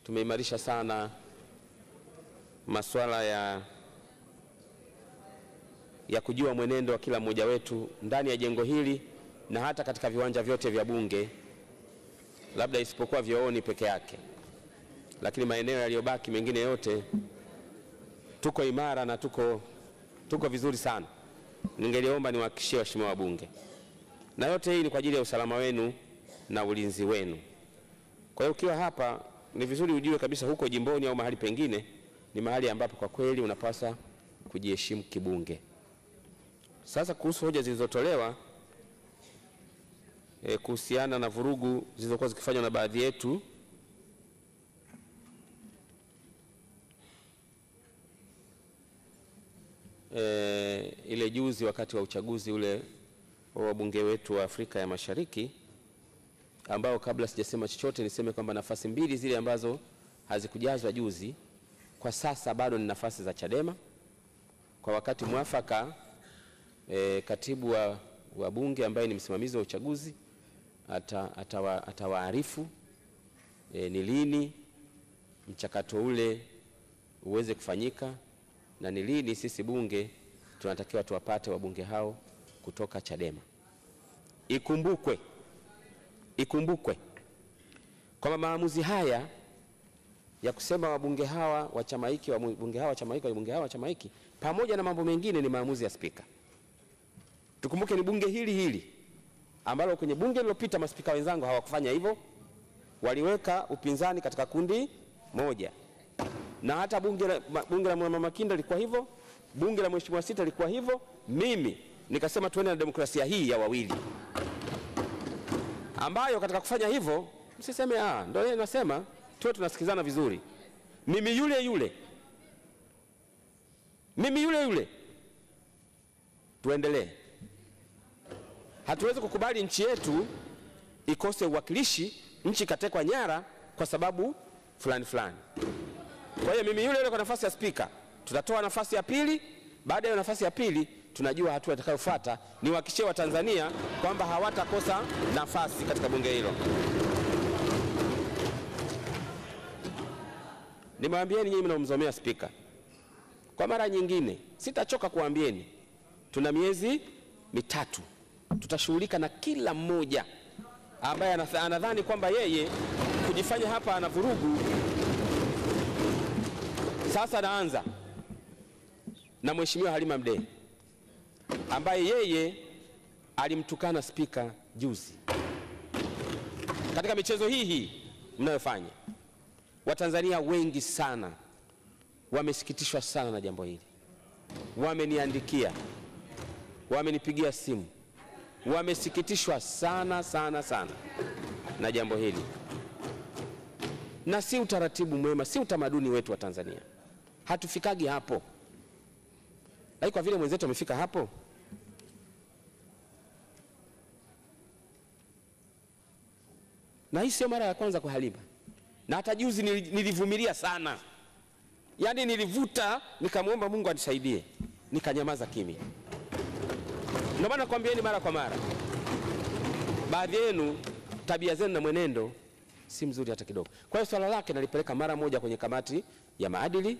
Tumeimarisha sana masuala ya kujua mwenendo wa kila mmoja wetu ndani ya jengo hili na hata katika viwanja vyote vya Bunge, labda isipokuwa vyooni peke yake, lakini maeneo yaliyobaki mengine yote tuko imara na tuko vizuri sana. Ningeliomba niwahakikishie waheshimiwa wabunge, na yote hii ni kwa ajili ya usalama wenu na ulinzi wenu. Kwa hiyo ukiwa hapa ni vizuri ujue kabisa huko jimboni au mahali pengine ni mahali ambapo kwa kweli unapaswa kujiheshimu kibunge. Sasa kuhusu hoja zilizotolewa kuhusiana na vurugu zilizokuwa zikifanywa na baadhi yetu, ile juzi wakati wa uchaguzi ule wa wabunge wetu wa Afrika ya Mashariki, ambao kabla sijasema chochote niseme kwamba nafasi mbili zile ambazo hazikujazwa juzi kwa sasa bado ni nafasi za Chadema. Kwa wakati mwafaka katibu wa bunge ambaye ni msimamizi wa uchaguzi atawaarifu ni lini mchakato ule uweze kufanyika na ni lini sisi bunge tunatakiwa tuwapate wabunge hao kutoka Chadema. Ikumbukwe kwamba maamuzi haya ya kusema wabunge hawa wa chama hiki, wabunge hawa wa chama hiki, wabunge hawa wa chama hiki, pamoja na mambo mengine, ni maamuzi ya spika. Tukumbuke ni bunge hili hili ambalo kwenye bunge lililopita maspika wenzangu hawakufanya hivyo, waliweka upinzani katika kundi moja. Na hata bunge la Mama Makinda lilikuwa hivyo, bunge la Mheshimiwa Sita lilikuwa hivyo. Mimi nikasema tuende na demokrasia hii ya wawili, ambayo katika kufanya hivyo msiseme ndio yeye nasema, tuwe tunasikizana vizuri. Mimi yule yule, tuendelee. Hatuwezi kukubali nchi yetu ikose uwakilishi, nchi katekwa nyara kwa sababu fulani fulani. Kwa hiyo mimi yule yule kwa nafasi ya spika, tutatoa nafasi ya pili. Baada ya nafasi ya pili tunajua hatua itakayofuata. Niwahakikishie wa Tanzania kwamba hawatakosa nafasi katika bunge hilo. Nimewaambieni nyinyi mnaomzomea spika, kwa mara nyingine sitachoka kuambieni, tuna miezi mitatu tutashughulika na kila mmoja ambaye anadhani kwamba yeye kujifanya hapa ana vurugu. Sasa naanza na Mheshimiwa Halima Mdee ambaye yeye alimtukana spika juzi katika michezo hii mnayofanya. Watanzania wengi sana wamesikitishwa sana na jambo hili, wameniandikia, wamenipigia simu, wamesikitishwa sana sana sana na jambo hili. Na si utaratibu mwema, si utamaduni wetu wa Tanzania. Hatufikagi hapo. Lakini kwa vile mwenzetu amefika hapo, na hii sio mara ya kwanza kwa Halima. Na hata juzi nilivumilia sana, yaani nilivuta, nikamwomba Mungu anisaidie, nikanyamaza kimya. Ndio maana nakwambieni mara kwa mara, baadhi yenu tabia zenu na mwenendo si mzuri hata kidogo. Kwa hiyo swala lake nalipeleka mara moja kwenye kamati ya maadili,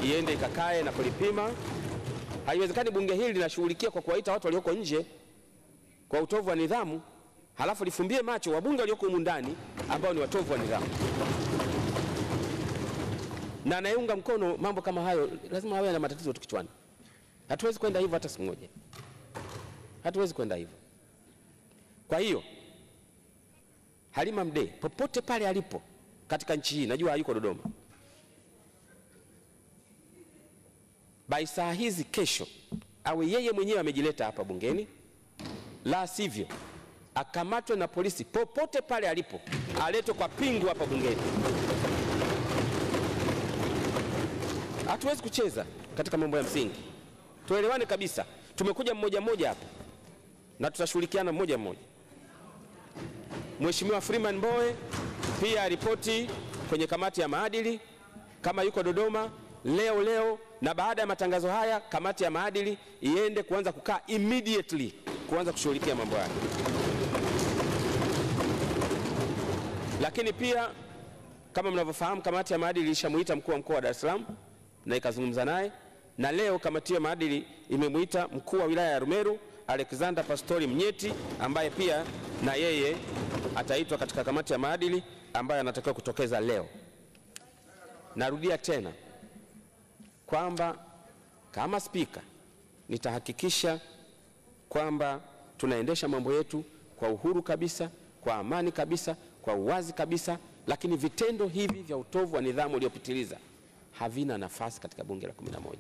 iende ikakae na kulipima. Haiwezekani bunge hili linashughulikia kwa kuwaita watu walioko nje kwa utovu wa nidhamu, halafu lifumbie macho wabunge walioko humu ndani ambao ni watovu wa nidhamu. Na anayeunga mkono mambo kama hayo lazima awe na matatizo tu kichwani. Hatuwezi kwenda hivyo hata siku moja. Hatuwezi kwenda hivyo. Kwa hiyo Halima Mdee popote pale alipo katika nchi hii, najua hayuko Dodoma, by saa hizi kesho awe yeye mwenyewe amejileta hapa bungeni, la sivyo akamatwe na polisi popote pale alipo, aletwe kwa pingu hapa bungeni. Hatuwezi kucheza katika mambo ya msingi. Tuelewane kabisa. Tumekuja mmoja mmoja hapa na tutashughulikiana mmoja mmoja. Mheshimiwa Freeman Mbowe pia ripoti kwenye kamati ya maadili kama yuko Dodoma leo leo, na baada ya matangazo haya kamati ya maadili iende kuanza kukaa immediately kuanza kushughulikia mambo haya. Lakini pia Kama mnavyofahamu, kamati ya maadili ilishamuita mkuu wa mkoa wa Dar es Salaam na ikazungumza naye, na leo kamati ya maadili imemuita mkuu wa wilaya ya Arumeru Alexander Pastori Mnyeti, ambaye pia na yeye ataitwa katika kamati ya maadili ambayo anatakiwa kutokeza leo. Narudia tena kwamba kama spika nitahakikisha kwamba tunaendesha mambo yetu kwa uhuru kabisa, kwa amani kabisa, kwa uwazi kabisa, lakini vitendo hivi vya utovu wa nidhamu uliopitiliza havina nafasi katika bunge la 11.